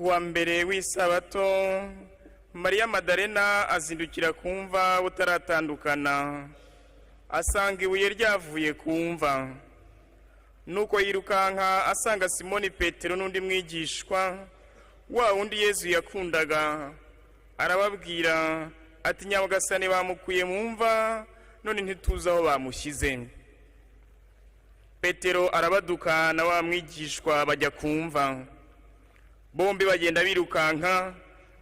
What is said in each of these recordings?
Ku wa mbere w'isabato, Mariya Madarena azindukira ku mva butaratandukana, asanga ibuye ryavuye ku mva. Nuko yirukanka asanga Simoni Petero n'undi mwigishwa, wa wundi Yezu yakundaga, arababwira ati: "Nyagasani bamukuye mu mva, none ntituzi aho bamushyize." Petero arabaduka na wa mwigishwa bajya ku mva. Bombi bagenda birukanka,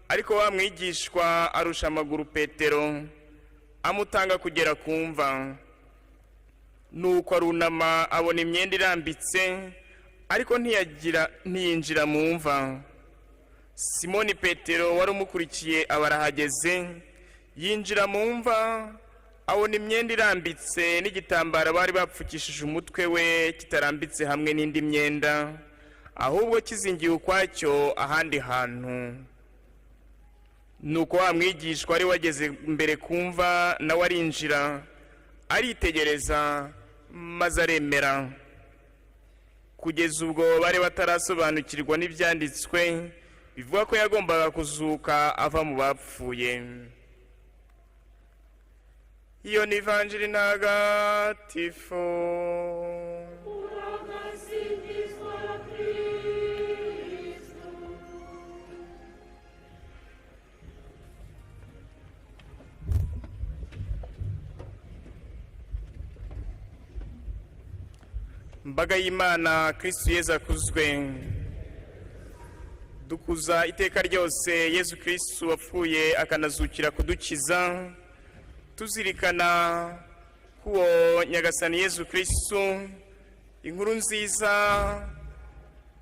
ariko wa mwigishwa arusha amaguru Petero, amutanga kugera ku mva. Nuko arunama, abona imyenda irambitse, ariko ntiyagira ntiyinjira mu mva. Simoni Petero wari umukurikiye aba arahageze, yinjira mu mva, abona imyenda irambitse n'igitambaro bari bapfukishije umutwe we kitarambitse hamwe n'indi myenda, ahubwo kizingiye ukwacyo ahandi hantu. Nuko wa mwigishwa wari wageze mbere ku mva nawe arinjira, aritegereza, maze aremera. Kugeza ubwo bari batarasobanukirwa n'ibyanditswe bivuga ko yagombaga kuzuka ava mu bapfuye. Iyo ni Ivanjiri Ntagatifu. Uragasingizwa Kristu. Mbaga y'Imana, Kristu Yezu akuzwe! Dukuza iteka ryose Yezu Kristu wapfuye akanazukira kudukiza, tuzirikana ko uwo Nyagasani Yezu Kristu, inkuru nziza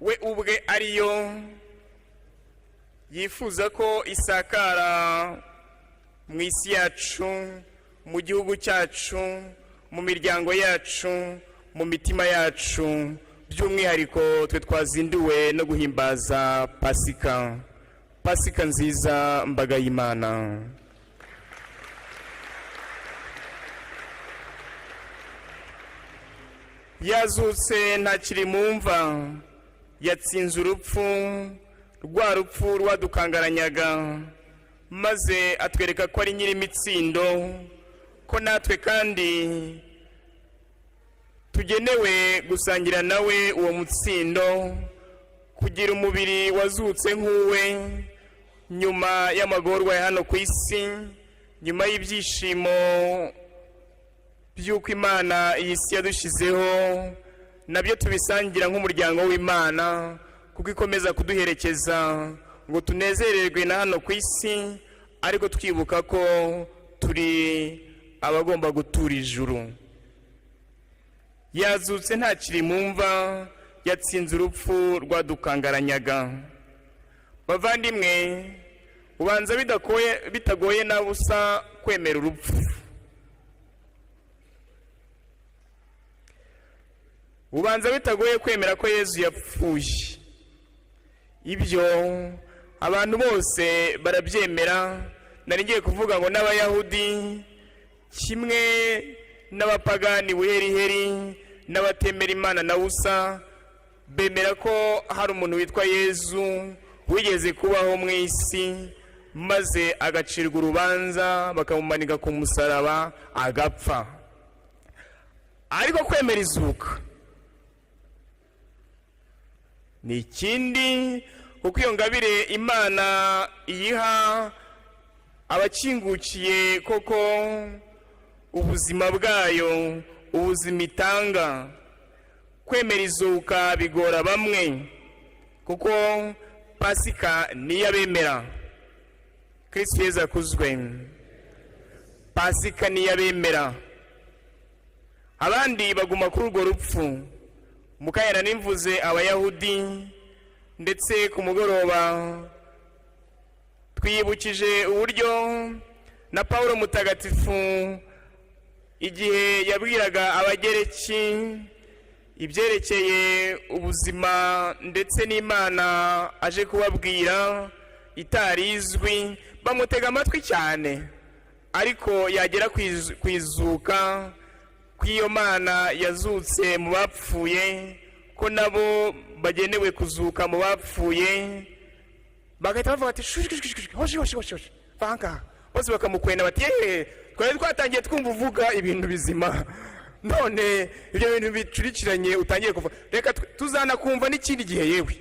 we ubwe ariyo yifuza ko isakara mu isi yacu, mu gihugu cyacu, mu miryango yacu, mu mitima yacu, by'umwihariko twe twazinduwe no guhimbaza Pasika. Pasika nziza, mbaga y'Imana! Yazutse, ntakiri mu mva, yatsinze urupfu, rwa rupfu rwadukangaranyaga, maze atwereka ko ari nyir'imitsindo, ko natwe kandi tugenewe gusangira nawe uwo mutsindo, kugira umubiri wazutse nk'uwe nyuma y'amagorwa ya hano ku isi, nyuma y'ibyishimo by'uko Imana iyi si yadushyizeho, nabyo tubisangira nk'umuryango w'Imana, kuko ikomeza kuduherekeza ngo tunezererwe na hano ku isi, ariko twibuka ko turi abagomba gutura ijuru. Yazutse, ntakiri mu mva, yatsinze urupfu rwadukangaranyaga. Bavandimwe, ubanza bidakoye, bitagoye na busa kwemera urupfu. Ubanza bitagoye kwemera ko Yezu yapfuye. Ibyo abantu bose barabyemera. Nari ngiye kuvuga ngo n'Abayahudi kimwe n'abapagani buheriheri n'abatemera Imana na busa bemera ko hari umuntu witwa Yezu wigeze kubaho mu isi, maze agacirwa urubanza, bakamumanika ku musaraba, agapfa. Ariko kwemera izuka ni ikindi, kuko iyo ngabire Imana iyiha abakingukiye koko ubuzima bwayo, ubuzima itanga. Kwemera izuka bigora bamwe, kuko Pasika niyo abemera. Kristu Yezu akuzwe! Pasika niyo abemera, abandi baguma kuri urwo rupfu. Mukayana nimvuze Abayahudi, ndetse ku mugoroba twiyibukije uburyo na Pawulo Mutagatifu, igihe yabwiraga Abagereki ibyerekeye ubuzima ndetse n'Imana aje kubabwira itari izwi, bamutega amatwi cyane, ariko yagera ku izuka kw'iyo Mana yazutse mu bapfuye, ko nabo bagenewe kuzuka mu bapfuye. Bagahita bavuga bati: "Shush, shush, shush, hoshi, hoshi, hoshi, hoshi, vanka." Bose bakamukwena bati: "Yeee, twari twatangiye twumva uvuga ibintu bizima, none ibyo bintu bicurikiranye utangiye kuvuga, reka tuzanakumva n'ikindi gihe." Yewe,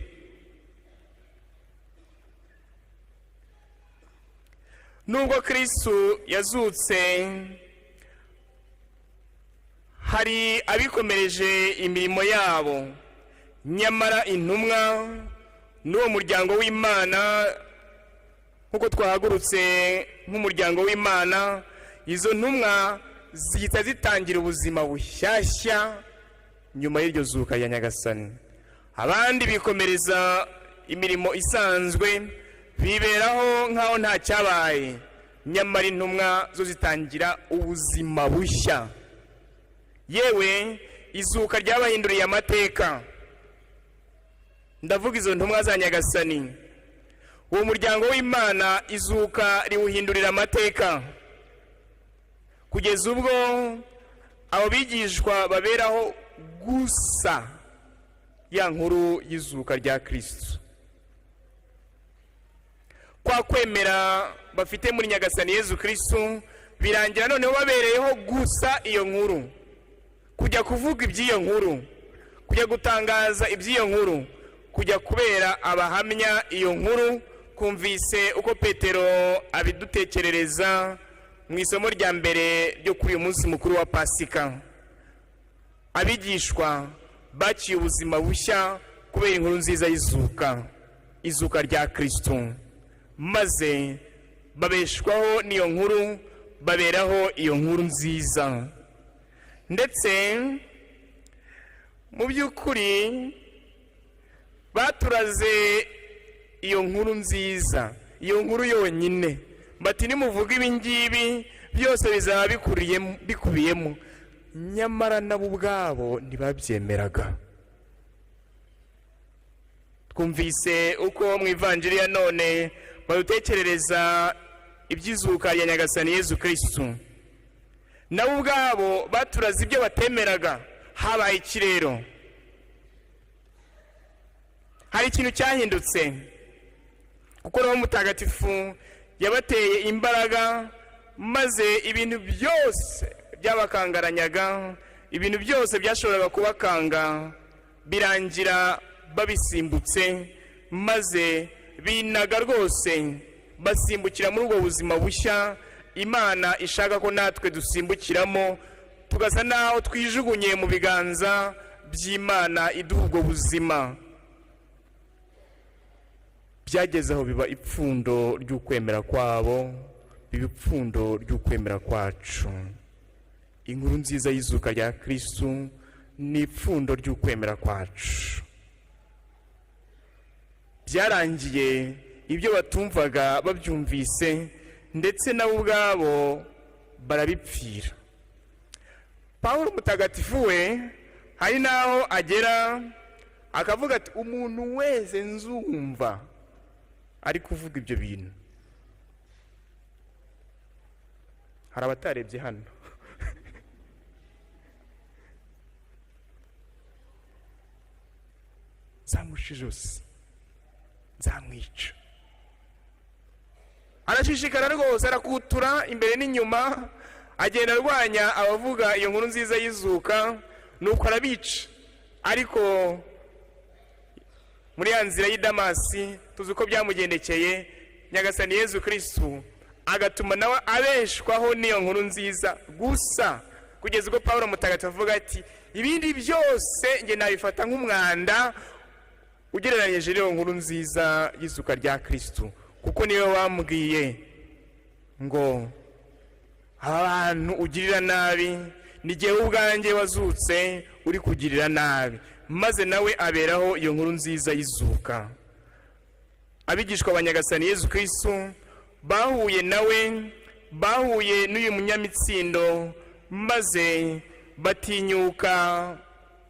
nubwo Kristu yazutse, hari abikomereje imirimo yabo, nyamara intumwa n'uwo muryango w'Imana, nk'uko twahagurutse nk'umuryango w'Imana, izo ntumwa zihita zitangira ubuzima bushyashya nyuma y'iryo zuka rya Nyagasani. Abandi bikomereza imirimo isanzwe, biberaho nk'aho nta cyabaye, nyamara intumwa zo zitangira ubuzima bushya. Yewe, izuka ryabahinduriye amateka. Ndavuga izo ntumwa za Nyagasani. Uwo muryango w'Imana izuka riwuhindurira amateka, kugeza ubwo abo bigishwa baberaho gusa ya nkuru y'izuka rya Kristu. Kwa kwemera bafite muri Nyagasani Yezu Kristu, birangira noneho babereyeho gusa iyo nkuru, kujya kuvuga iby'iyo nkuru, kujya gutangaza iby'iyo nkuru, kujya kubera abahamya iyo nkuru. Kumvise uko Petero abidutekerereza mu isomo rya mbere ryo kuri uyu munsi mukuru wa Pasika. Abigishwa baciye ubuzima bushya kubera inkuru nziza y'izuka, izuka rya Kristu, maze babeshwaho n'iyo nkuru, baberaho iyo nkuru nziza. Ndetse mu by'ukuri baturaze iyo nkuru nziza, iyo nkuru yonyine, bati: "Nimuvuga ibi ngibi byose bizaba bikubiyemo." Nyamara nabo ubwabo ntibabyemeraga. Twumvise uko mu ivanjiri ya none badutekerereza iby'izuka rya Nyagasani Yezu Kristu. Nabo ubwabo baturaze ibyo batemeraga. Habaye iki rero? Hari ikintu cyahindutse, kuko Roho Mutagatifu yabateye imbaraga, maze ibintu byose byabakangaranyaga, ibintu byose byashoboraga kubakanga, birangira babisimbutse, maze binaga rwose basimbukira muri ubwo buzima bushya Imana ishaka ko natwe dusimbukiramo, tugasa n'aho twijugunye mu biganza by'Imana iduha ubwo buzima. Byageze aho biba ipfundo ry'ukwemera kwabo, biba ipfundo ry'ukwemera kwacu. Inkuru nziza y'izuka rya Kristu ni ipfundo ry'ukwemera kwacu. Byarangiye ibyo batumvaga babyumvise, ndetse nabo ubwabo barabipfira. Pawulo Mutagatifu we hari n'aho agera akavuga ati: "Umuntu wese nzumva ari kuvuga ibyo bintu." Hari abatarebye hano. Nzamuca ijosi, nzamwica. Arashishikara rwose, arakutura imbere n'inyuma, agenda arwanya abavuga iyo nkuru nziza y'izuka, nuko arabica. Ariko muri ya nzira y'i Damasi tuzi uko byamugendekeye. Nyagasani Yezu Kristu agatuma nawe abeshwaho n'iyo nkuru nziza gusa, kugeza ubwo Pawulo Mutagatifu avuga ati: "Ibindi byose njye nabifata nk'umwanda ugereranyije n'iyo nkuru nziza y'izuka rya Kristu, kuko niwe wambwiye ngo aba bantu ugirira nabi ni jyewe ubwanjye wazutse uri kugirira nabi." Maze nawe aberaho iyo nkuru nziza y'izuka. Abigishwa ba Nyagasani Yezu Kristu bahuye nawe, bahuye n'uyu munyamitsindo, maze batinyuka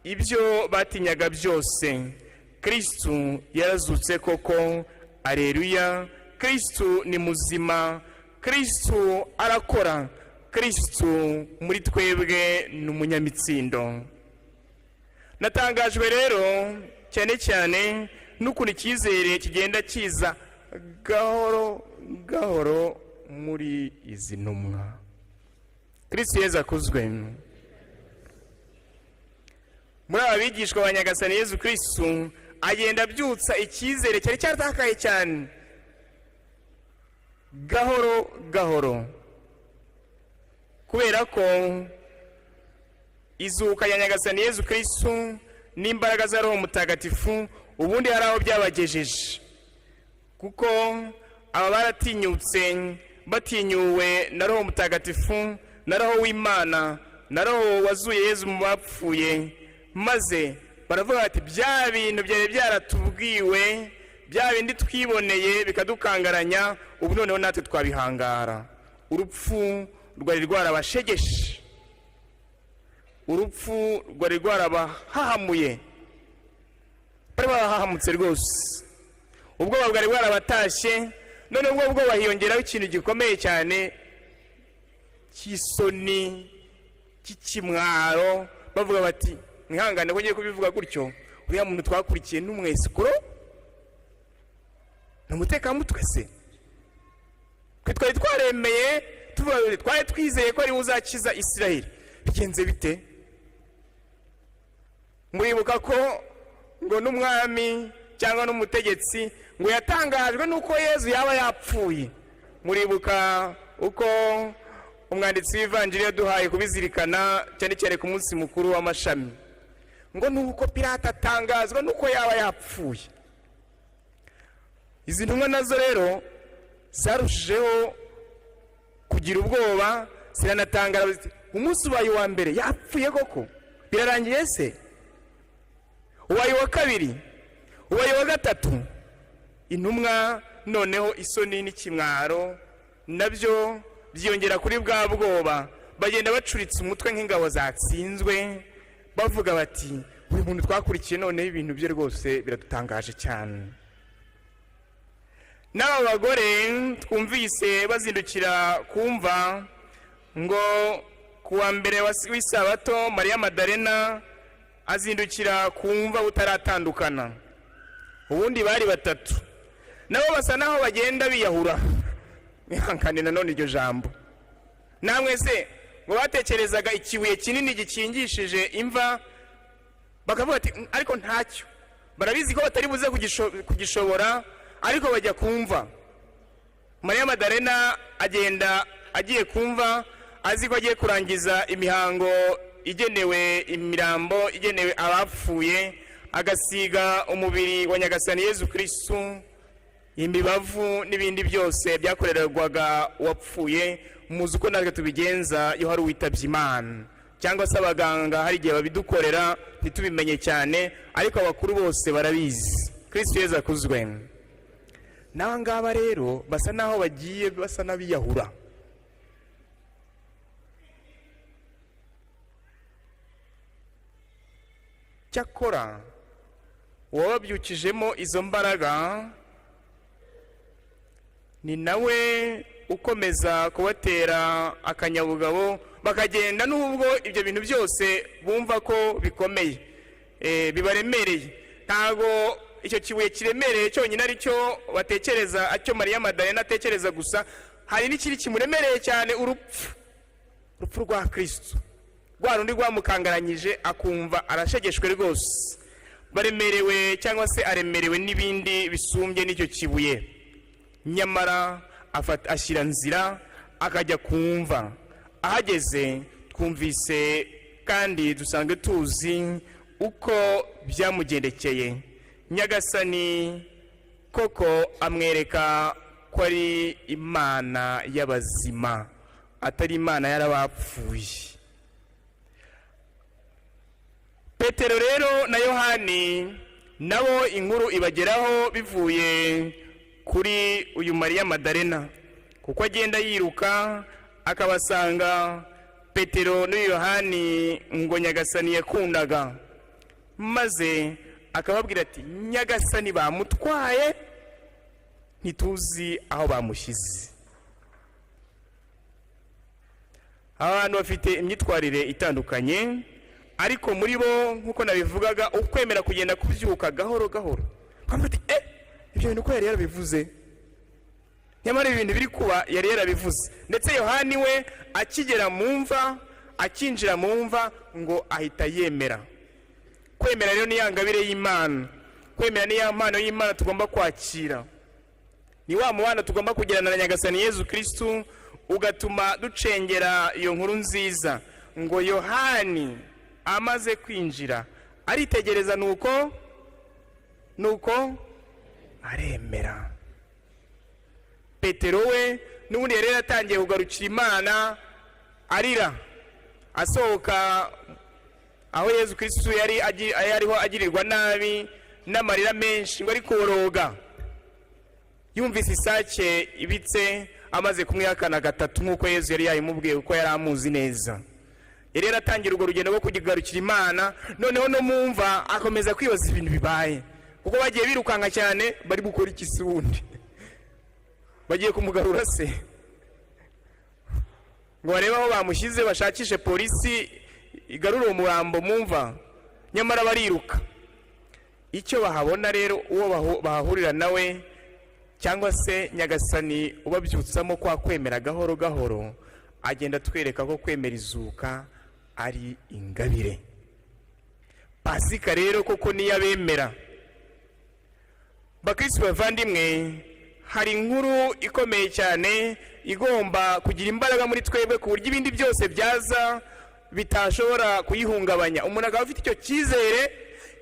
ibyo batinyaga byose. Kristu yarazutse koko, areruya! Kristu ni muzima, Kristu arakora, Kristu muri twebwe ni umunyamitsindo. Natangajwe rero cyane cyane n'ukuntu icyizere kigenda kiza Gahoro gahoro muri izi ntumwa. Kristo Yezu akuzwe. Muri aba bigishwa ba Nyagasani Yezu Kristo agenda abyutsa icyizere cyari cyaratakaye cyane gahoro gahoro, kubera ko izuka ya Nyagasani Yezu Kristo n'imbaraga za Roho Mutagatifu ubundi hari aho byabagejeje, kuko aba baratinyutse, batinyuwe na Roho Mutagatifu, na Roho w'Imana, na Roho wazuye Yezu mu bapfuye, maze baravuga bati: "Bya bintu byari byaratubwiwe, bya bindi twiboneye bikadukangaranya, ubu noneho natwe twabihangara." Urupfu rwari rwarabashegeshe, urupfu rwari rwarabahahamuye, bari barahahamutse rwose, ubwoba bwari bwarabatashye. None ubwo bwoba hiyongeraho ikintu gikomeye cyane cy'isoni, cy'ikimwaro. Bavuga bati: "Mwihangane ko ngiye kubivuga gutyo, uriya muntu twakurikiye n'umwesikoro, ni umutekamutwe se? Twe twari twaremeye, tuvuga, twari twizeye ko ari we uzakiza Isiraheli, bigenze bite?" Muribuka ko ngo n'umwami cyangwa n'umutegetsi ngo yatangajwe n'uko Yezu yaba yapfuye. Muribuka uko umwanditsi w'ivanjiri yaduhaye kubizirikana cyane cyane ku munsi mukuru w'amashami, ngo nuko Pirata atangazwa n'uko yaba yapfuye. Izi ntumwa nazo rero zarushijeho kugira ubwoba, ziranatangara ziti: "Umunsi ubaye uwa mbere, yapfuye koko, birarangiye se? Ubaye uwa kabiri, ubaye uwa gatatu." Intumwa noneho isoni n'ikimwaro nabyo byiyongera kuri bwa bwoba, bagenda bacuritse umutwe nk'ingabo zatsinzwe, bavuga bati: "Uyu muntu twakurikiye, noneho ibintu bye rwose biradutangaje cyane." N'aba bagore twumvise bazindukira kumva ngo ku wa mbere w'isabato, Mariya Madarena azindukira kumva butaratandukana. Ubundi bari batatu, nabo basa naho bagenda biyahura. Mwihangane nanone iryo jambo. Namwe se ngo batekerezaga ikibuye kinini gikingishije imva, bakavuga ati: "Ariko ntacyo." Barabizi ko batari buze kugishobora, ariko bajya kumva. Mariya Madarena agenda agiye kumva, azi ko agiye kurangiza imihango igenewe imirambo, igenewe abapfuye, agasiga umubiri wa Nyagasani Yezu Kirisitu imibavu n'ibindi byose byakorerwaga uwapfuye. Muzi uko natwe tubigenza iyo hari uwitabye Imana, cyangwa se abaganga hari igihe babidukorera ntitubimenye cyane, ariko abakuru bose barabizi. Kirisitu Yezu akuzwe. N'aba ngaba rero basa n'aho bagiye basa n'abiyahura. Cyakora uwababyukijemo izo mbaraga ni nawe ukomeza kubatera akanyabugabo, bakagenda nubwo ibyo bintu byose bumva ko bikomeye, bibaremereye. Ntabwo icyo kibuye kiremereye cyonyine aricyo batekereza, acyo Mariya Madalena atekereza gusa, hari n'ikindi kimuremereye cyane: urupfu, urupfu rwa Kirisitu, rwa rundi rwamukangaranyije akumva arashegeshwe rwose. Baremerewe cyangwa se aremerewe n'ibindi bisumbye n'icyo kibuye, nyamara ashyira nzira akajya kumva. Ahageze twumvise kandi dusanzwe tuzi uko byamugendekeye. Nyagasani koko amwereka ko ari Imana y'abazima, atari Imana y'abapfuye. Petero rero na Yohani nabo inkuru ibageraho bivuye kuri uyu Mariya Madarena, kuko agenda yiruka akabasanga, Petero n'uyu Yohani ngo Nyagasani yakundaga, maze akababwira ati: "Nyagasani bamutwaye, ntituzi aho bamushyize." Abantu bafite imyitwarire itandukanye, ariko muri bo, nk'uko nabivugaga, ukwemera kugenda kubyuka gahoro gahoro. Bakavuga ati: "Ibyo bintu ko yari yarabivuze." Nyamara ibintu biri kuba yari yarabivuze. Ndetse Yohani we akigera mu mva, akinjira mu mva, ngo ahita yemera. Kwemera rero ni ya ngabire y'Imana, kwemera ni ya mpano y'Imana tugomba kwakira, ni wa mubano tugomba kugirana na Nyagasani Yezu Kirisitu, ugatuma ducengera iyo nkuru nziza. Ngo Yohani amaze kwinjira aritegereza, nuko aremera. Petero we n'ubundi yari yaratangiye kugarukira Imana arira, asohoka aho Yezu Kirisitu yari ariho agirirwa nabi, n'amarira menshi, ngo ari kuboroga yumvise isake ibitse amaze kumwihakana gatatu, nk'uko Yezu yari yabimubwiye, kuko yari amuzi neza. Yari yaratangiye urwo rugendo rwo kugarukira Imana. Noneho no mu mva akomeza kwibaza ibintu bibaye, kuko bagiye birukanka cyane. Bari gukora iki se ubundi? Bagiye kumugarura se ngo barebe aho bamushyize, bashakishe polisi igarure uwo murambo mu mva? Nyamara bariruka. Icyo bahabona rero, uwo bahahurira nawe, cyangwa se Nyagasani ubabyutsamo kwa kwemera gahoro gahoro, agenda atwereka ko kwemera izuka ari ingabire. Pasika rero koko niyo abemera. Bakirisitu bavandimwe, hari inkuru ikomeye cyane igomba kugira imbaraga muri twebwe, ku buryo ibindi byose byaza bitashobora kuyihungabanya. Umuntu akaba afite icyo cyizere,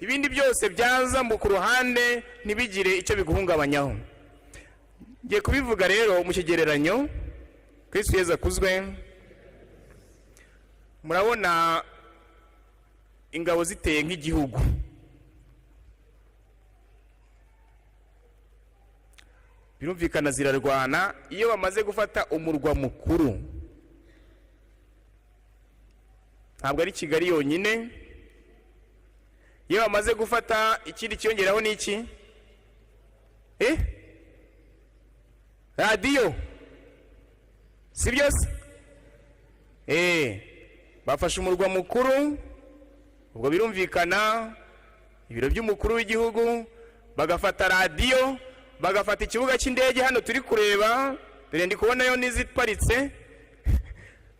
ibindi byose byaza mu ku ruhande ntibigire icyo biguhungabanyaho. Ngiye kubivuga rero mu kigereranyo. Kristo Yezu akuzwe. Murabona ingabo ziteye nk'igihugu, birumvikana zirarwana. Iyo bamaze gufata umurwa mukuru, ntabwo ari Kigali yonyine, iyo bamaze gufata ikindi kiyongeraho ni iki? Radiyo, si byose? Bafashe umurwa mukuru, ubwo birumvikana ibiro by'umukuru w'igihugu, bagafata radiyo, bagafata ikibuga cy'indege hano turi kureba, dore ndi kubonayo n'iziparitse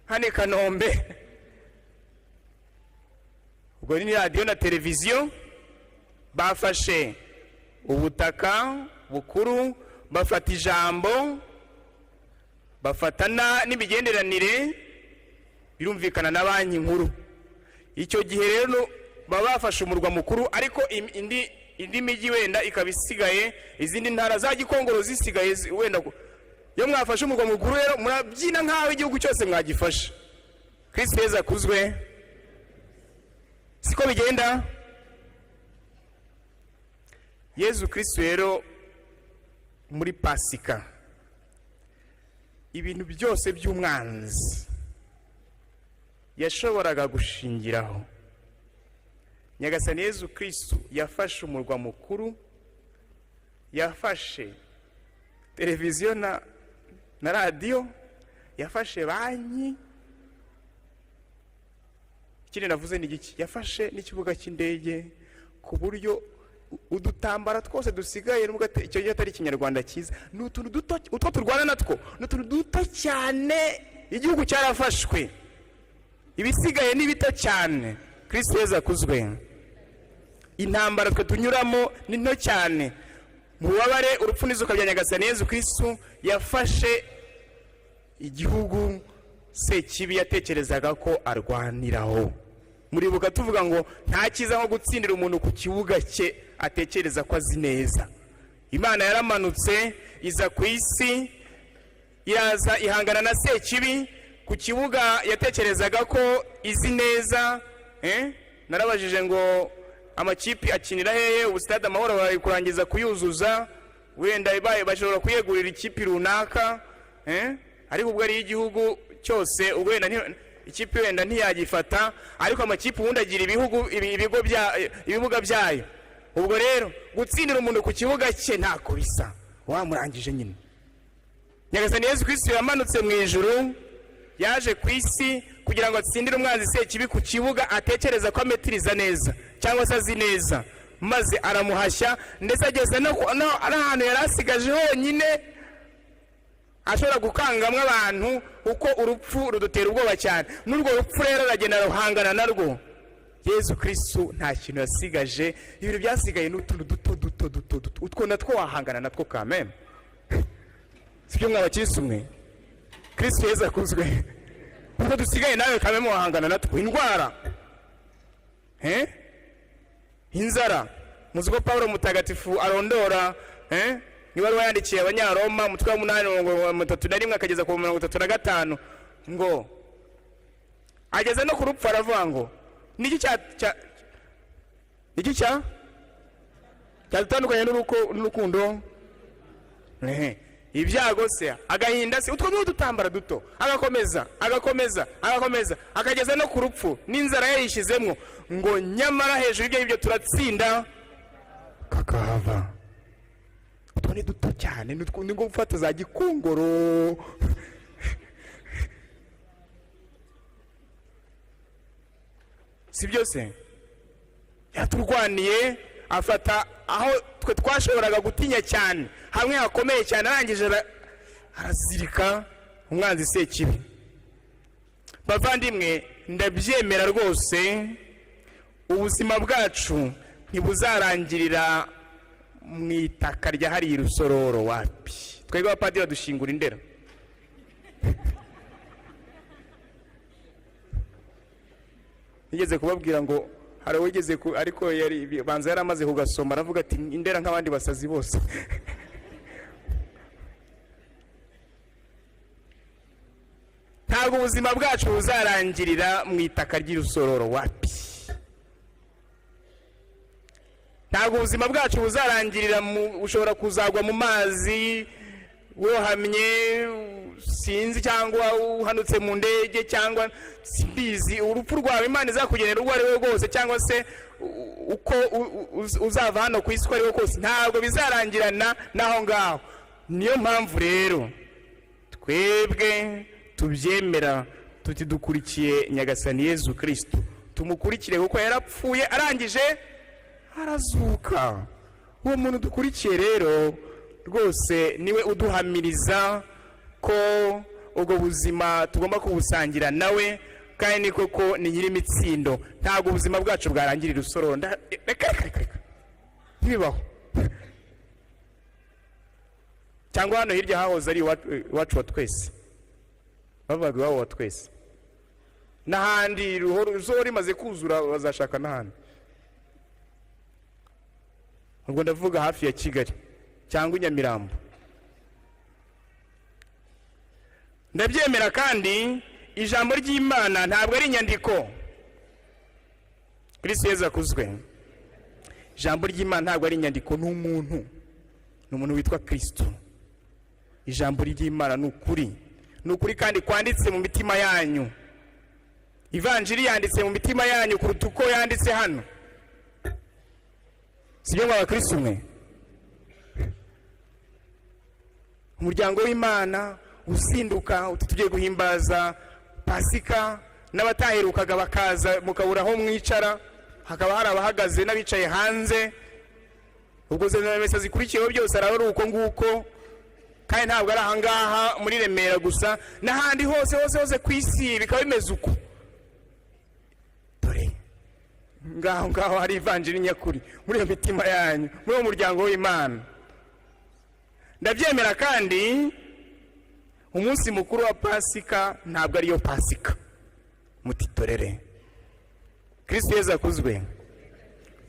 hano i Kanombe. Ubwo ni radiyo na televiziyo. Bafashe ubutaka bukuru, bafata ijambo, bafata n'imigenderanire, birumvikana na Banki Nkuru. Icyo gihe rero baba bafashe umurwa mukuru, ariko indi mijyi wenda ikaba isigaye, izindi ntara za Gikongoro zisigaye wenda. Iyo mwafashe umurwa mukuru rero murabyina nk'aho igihugu cyose mwagifashe. Kristo Yezu akuzwe. Siko bigenda? Yezu Kristo rero muri Pasika, ibintu byose by'umwanzi yashoboraga gushingiraho, Nyagasani Yezu Kristo yafashe umurwa mukuru, yafashe televiziyo na radiyo, yafashe banki, ikindi navuze ni igiki? Yafashe n'ikibuga cy'indege, ku buryo udutambara twose dusigaye, nubwo icyo gihe atari ikinyarwanda cyiza, ni utuntu duto, utwo turwana natwo ni utuntu duto cyane. Igihugu cyarafashwe, ibisigaye ni bito cyane. Kristo Yezu akuzwe. Intambara twe tunyuramo ni nto cyane mu bubabare, urupfu n'izuka bya Nyagasani Yezu Kristo. Yafashe igihugu Sekibi yatekerezaga ko arwaniraho. Muribuka tuvuga ngo nta cyiza nko gutsindira umuntu ku kibuga cye atekereza ko azi neza. Imana yaramanutse iza ku isi, iraza ihangana na Sekibi ku kibuga yatekerezaga ko izi neza. Narabajije ngo amakipe akinira hehe? Ubu Stade Amahoro bari kurangiza kuyuzuza, wenda bashobora kuyegurira ikipe runaka, Ariko ubwo ari igihugu cyose, ubwo wenda ikipe wenda ntiyagifata, ariko amakipe ubundi agira ibigo bya ibibuga byayo. Ubwo rero gutsindira umuntu ku kibuga cye ntako bisa, wamurangije nyine. Nyagasani Yezu Kristo yamanutse mu ijuru, yaje ku isi kugira ngo atsindire umwanzi Sekibi ku kibuga atekereza ko ametiriza neza cyangwa se azi neza, maze aramuhashya, ndetse ageze no n'ahantu yari asigaje honyine. Ashobora gukangamwa abantu kuko urupfu rudutera ubwoba cyane. N'urwo rupfu rero aragenda ruhangana narwo. Yezu Kirisitu nta kintu yasigaje. Ibintu byasigaye ni utuntu duto duto duto duto, utwo natwo wahangana natwo kameme. Sibyo mwa bakirisitu mwe? Kirisitu Yezu akuzwe. Utwo dusigaye nawe kameme wahangana natwo. Indwara, inzara, muzi ko Paul Mutagatifu arondora niba yandikiye Abanyaroma, umutwe wa 8, 31 akageza ku 35, ngo ageze no ku rupfu, aravuga ngo niki cya cya niki cya cyadutandukanye n'urukundo? Ibyago se, agahinda se, utwo ni udutambara duto. Agakomeza, agakomeza, agakomeza, akageza no ku rupfu n'inzara yayishyizemo, ngo nyamara hejuru y'ibyo ngibyo turatsinda kakahava. Utwo ni duto cyane, ni nko gufata za Gikongoro. Si byose yaturwaniye, afata aho twe twashoboraga gutinya cyane, hamwe hakomeye cyane, arangije arazirika umwanzi Sekibi. Bavandimwe, ndabyemera rwose, ubuzima bwacu ntibuzarangirira mu itaka rya hariya Rusororo. Wapi, twebwe abapadiri badushingura Indera. Nigeze kubabwira ngo hari uwigeze, ariko yari banza yaramaze kugasoma, aravuga ati Indera nk'abandi basazi bose. Ntabwo ubuzima bwacu buzarangirira mu itaka ry'Urusororo, wapi. Ntabwo ubuzima bwacu buzarangirira mu, ushobora kuzagwa mu mazi wohamye, sinzi, cyangwa uhanutse mu ndege, cyangwa simbizi, urupfu rwawe Imana izakugenera urwo ari rwo rwose, cyangwa se uko uzava hano ku isi uko ari wo kose, ntabwo bizarangirana n'aho ngaho. Niyo mpamvu rero twebwe tubyemera, tuti dukurikiye Nyagasani Yezu Kirisitu, tumukurikire kuko yarapfuye arangije arazuka. Uwo muntu dukurikiye rero rwose niwe uduhamiriza ko ubwo buzima tugomba kubusangira nawe, kandi ni koko ni nyir'imitsindo. Ntabwo ubuzima bwacu bwarangirira Rusororo. Reka reka reka reka, ntibibaho. Cyangwa hano hirya hahoze ari iwacu wa twese, bavugaga iwabo wa twese, n'ahandi Rusororo rimaze kuzura bazashaka n'ahandi. Ubwo ndavuga hafi ya Kigali cyangwa i Nyamirambo. Ndabyemera kandi ijambo ry'Imana ntabwo ari inyandiko. Kristo Yezu akuzwe. Ijambo ry'Imana ntabwo ari inyandiko, ni umuntu, ni umuntu witwa Kristo. Ijambo ry'Imana ni ukuri, ni ukuri kandi kwanditse mu mitima yanyu. Ivanjiri yanditse mu mitima yanyu kuruta uko yanditse hano. Sibyo ngo abakristo mwe? Umuryango w'Imana uzinduka uti tugiye guhimbaza Pasika, n'abataherukaga bakaza, mukabura aho mwicara, hakaba hari abahagaze n'abicaye hanze. Ubwo za misa zikurikiyeho byose araba ari uko nguko, kandi ntabwo ari ahangaha muri Remera gusa, n'ahandi hose hose hose ku isi bikaba bimeze uko. Dore ngaho ngaho hari ivanjiri nyakuri muri iyo mitima yanyu, muri uwo muryango w'Imana. Ndabyemera kandi umunsi mukuru wa Pasika ntabwo ariyo Pasika. Mutitorere, Kristo Yezu akuzwe.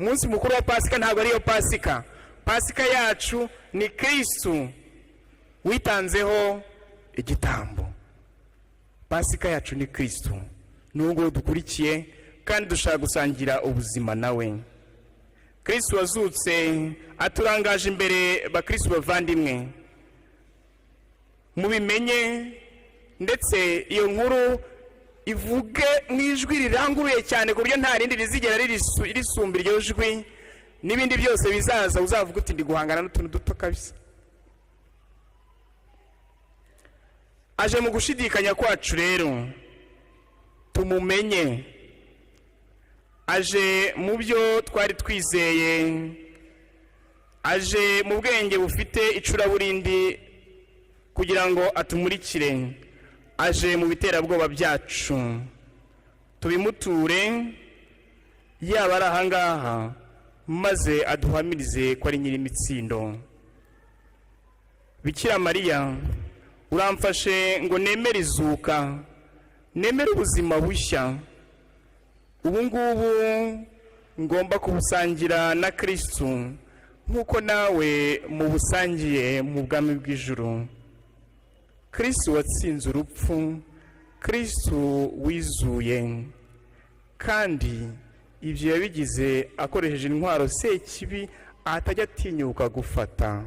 Umunsi mukuru wa Pasika ntabwo ariyo Pasika. Pasika yacu ni Kristo witanzeho igitambo. Pasika yacu ni Kristo, n'ubwo dukurikiye kandi dushaka gusangira ubuzima nawe. Kristo wazutse aturangaje imbere. Bakristo bavandimwe, mubimenye, ndetse iyo nkuru ivuge mu ijwi riranguruye cyane, ku buryo nta rindi rizigera risumba iryo jwi. N'ibindi byose bizaza uzavuga uti ndi guhangana n'utuntu duto kabisa. Aje mu gushidikanya kwacu rero tumumenye, aje mu byo twari twizeye, aje mu bwenge bufite icuraburindi kugira ngo atumurikire. Aje mu biterabwoba byacu, tubimuture yaba ari ahangaha, maze aduhamirize ko ari nyir'imitsindo. Bikira Mariya, uramfashe ngo nemere izuka, nemere ubuzima bushya ubu ngubu ngomba kubusangira na Kirisitu, nk'uko nawe mubusangiye mu bwami bw'ijuru. Kirisitu watsinze urupfu, Kirisitu wizuye, kandi ibyo yabigize akoresheje intwaro Sekibi atajya atinyuka gufata.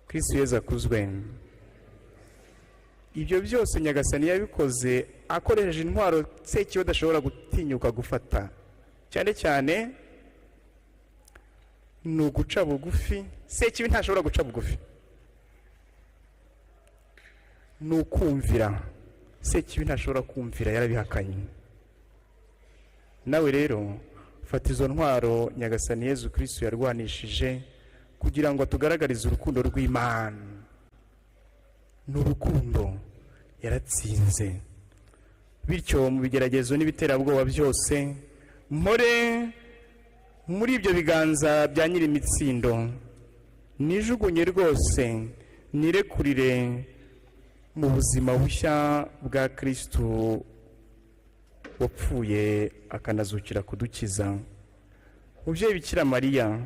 Kirisitu Yezu akuzwe. Ibyo byose Nyagasani yabikoze akoresheje intwaro Sekibi adashobora gutinyuka gufata. Cyane cyane ni uguca bugufi. Sekibi ntashobora guca bugufi. Ni ukumvira. Sekibi ntashobora kumvira, yarabihakanye. Nawe rero fata izo ntwaro Nyagasani Yezu Kirisitu yarwanishije kugira ngo atugaragarize urukundo rw'Imana. Ni urukundo, yaratsinze. Bityo mu bigeragezo n'ibiterabwoba byose, mpore muri ibyo biganza bya nyir'imitsindo, nijugunye rwose, nirekurire mu buzima bushya bwa Kirisitu wapfuye akanazukira kudukiza. Mubyeyi Bikira Mariya,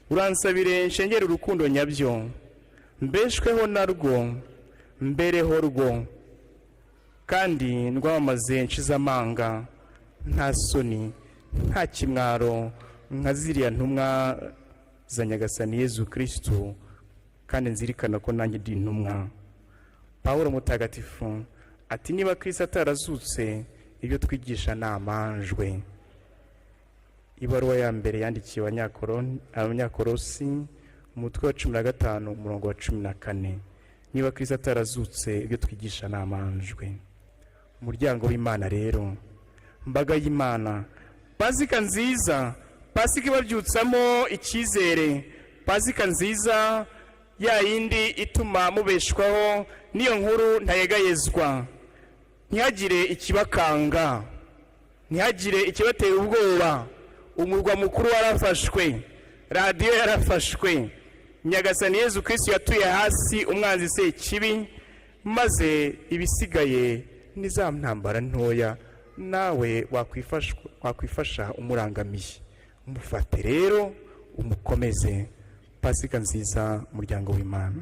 uransabire nshengere urukundo nyabyo, mbeshweho narwo, mbereho rwo, kandi ndwamamaze nshize amanga, nta soni, nta kimwaro, nka ziriya ntumwa za Nyagasani Yezu Kirisitu, kandi nzirikana ko nanjye ndi intumwa. Pawulo mutagatifu ati: "Niba Kirisitu atarazutse, ibyo twigisha ni amanjwe." Ibaruwa ya mbere yandikiwe Abanyakorosi, umutwe wa 15, umurongo wa 14. Niba Kirisitu atarazutse, ibyo twigisha ni amanjwe. Umuryango w'Imana rero, mbaga y'Imana, Pasika nziza, Pasika ibabyutsamo icyizere, Pasika nziza ya yindi ituma mubeshwaho n'iyo nkuru ntayegayezwa. Ntihagire ikibakanga, ntihagire ikibatera ubwoba. Umurwa mukuru warafashwe, radiyo yarafashwe. Nyagasani Yezu Kirisitu yatuye hasi umwanzi Sekibi, maze ibisigaye ni za ntambara ntoya nawe wakwifasha umurangamiye. Mufate rero umukomeze. Pasika nziza, muryango w'Imana.